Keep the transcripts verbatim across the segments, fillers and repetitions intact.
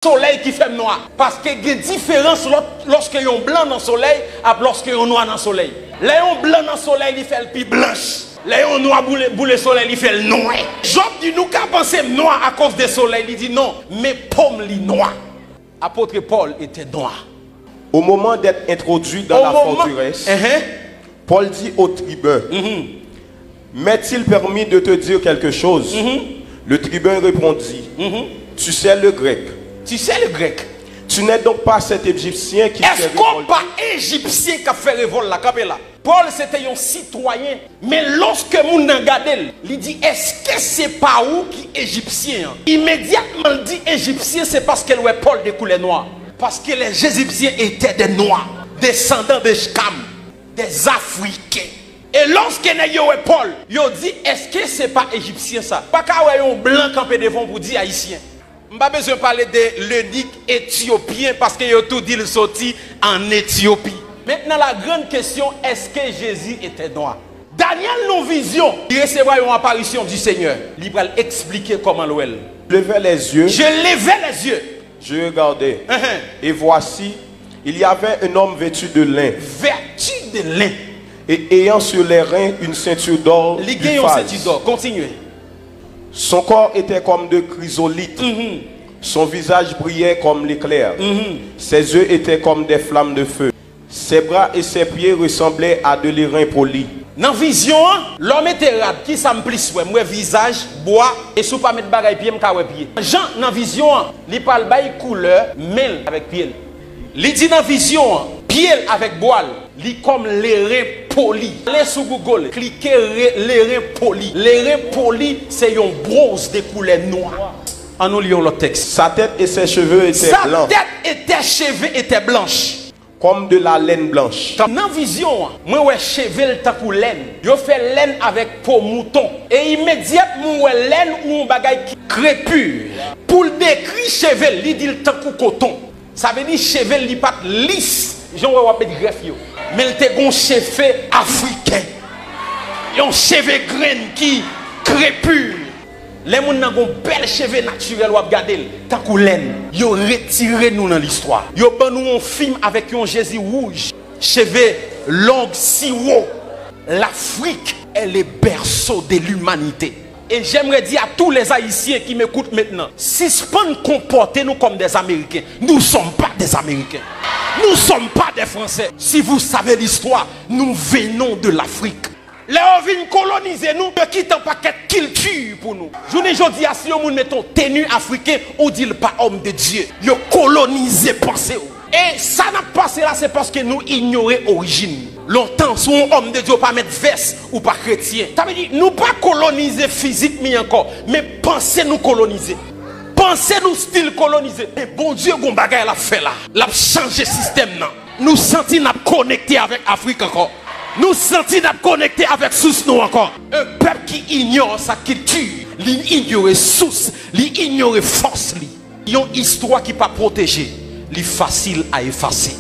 Solèy ki fè m nwa. Paske gen diferans lòt, lòske yon blan nan solèy ap lòske yon nwa nan solèy. Lè yon blan nan solèy, li fè l pi blanch. Lè yon nwa boule, boule solèy, li fè l nwè. Jòb di, nou ka panse m nwa akoz de solèy. Li di, non, men po m li nwa. Apôtre Paul était noir. Au moment d'être introduit dans Au la moment- forteresse, Hein? Paul dit au tribun, m'est-il permis de te dire quelque chose? Le tribun répondit, tu sais le grec. Tu sais le grec. Tu n'es donc pas cet Égyptien qui s'est Èske w révolté. Pa Ejipsyen k ap fè revòl la? Kanpe la. Pòl se te yon sitwayen, men lòske moun nan gade l, li di, èske se pa ou ki Ejipsyen an? Imedyatman l di Ejipsyen, se paske l wè Pòl de koulè nwa. Parce que les Égyptiens étaient des Noirs, descendants de Cham, des Africains. E lòske nèg yo wè Pòl, yo di, èske se pa Ejipsyen sa? Pa ka wè yon blan kanpe devan w pou di Ayisyen. M pa bezwen pale de lenik etyopyen paske yo tou di l soti an Etyopi. Maintenant, la grande question, est-ce que Jésus était noir? Daniel nan vizyon, li resevwa yon aparisyon du Seigneur. Li pral eksplike kòman l wè l. Je levai les yeux, Je levai les yeux. Je regardai, Ahan. Et voici, il y avait un homme vêtu de lin, Vêtu de lin. Et ayant sur les reins une ceinture d'or Li gen yon d'Uphaz. Senti dò. Kontinye. Son corps était comme de chrysolithe, son visage brillait comme l'éclair, ses yeux étaient comme des flammes de feu, ses bras et ses pieds ressemblaient à de l'airain poli. Nan vizyon an, lè w mete rad, ki sa m plis wè? M wè vizaj, bwa, e si w pa met bagay pye, m ka wè pye. Jan nan vizyon an, li pral bay koulè men l avèk pye l. Li di nan vizyon an, pye l avèk bwa l, li kòm leren poli. Ale sou Google, klike re- leren poli. Leren poli se yon bwonz de koulè nwa. An nou li yon lòt tèks. Sa tête et ses cheveux étaient Sa blancs, tèt e tè cheve etè blanch. Comme de la laine blanche. Nan vizyon an, mwen wè cheve l tankou lèn. Yo fè lèn avèk po mouton. E imedyatman w wè lèn ou yon bagay ki krepi. Pou l dekri cheve l, li di l tankou koton. Sa vle di cheve l li pa t lis, jan w wè w ap met grèf yo. Men l te gon cheve afriken. Yon cheve grenn ki krepi. Lè moun nan gon bèl cheve natirèl w ap gade l, tankou lèn. Yo retire nou nan listwa. Yo ban nou yon fim avèk yon Jezi wouj, cheve long, siwo. L'Afrique est le berceau de l'humanité. Et j'aimerais dire à tous les Haïtiens qui m'écoutent maintenant, sispann konpòte nou kòm des Américains. Nous sommes pas des Américains. Nous sommes pas des Français. Si vous savez l'histoire, nous venons de l'Afrique. Lè yo vin kolonize nou, yo kite yon pakèt kilti pou nou. Jounen jodi a, si yon moun mete yon teni afriken, ou di l pa homme de Dieu. Yo kolonize panse w. E sa n ap pase la, se paske nou inyore orijin nou. Lontan, si w yon homme de Dieu, ou pa met vès, ou pa kretyen. Sa vle di, nou pa kolonize fizik nou ankò, men panse nou kolonize. Panse nou still kolonize. Men Bondye gon bagay l ap fè la. L ap chanje sistèm nan. Nou santi n ap konekte avèk Afrik ankò. Nou santi n ap konekte avèk sous nou ankò. Un peuple qui ignore sa culture, li inyore sous, li inyore fòs li. Yon istwa ki pa pwoteje, li fasil a efase.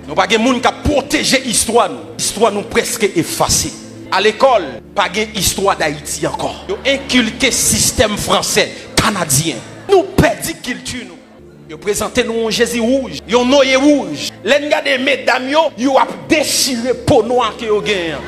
Nou pa gen moun k ap pwoteje istwa nou. Istwa nou prèske efase. A lekòl, pa gen istwa Dayiti ankò. Yo enkilke sistèm fransè, kanadyen. Nou pèdi kilti nou. Yo prezante nou yon Jezi wouj, yon Noye wouj. Lè n gade medam yo, yo ap dechire po nwa ke yo genyen an.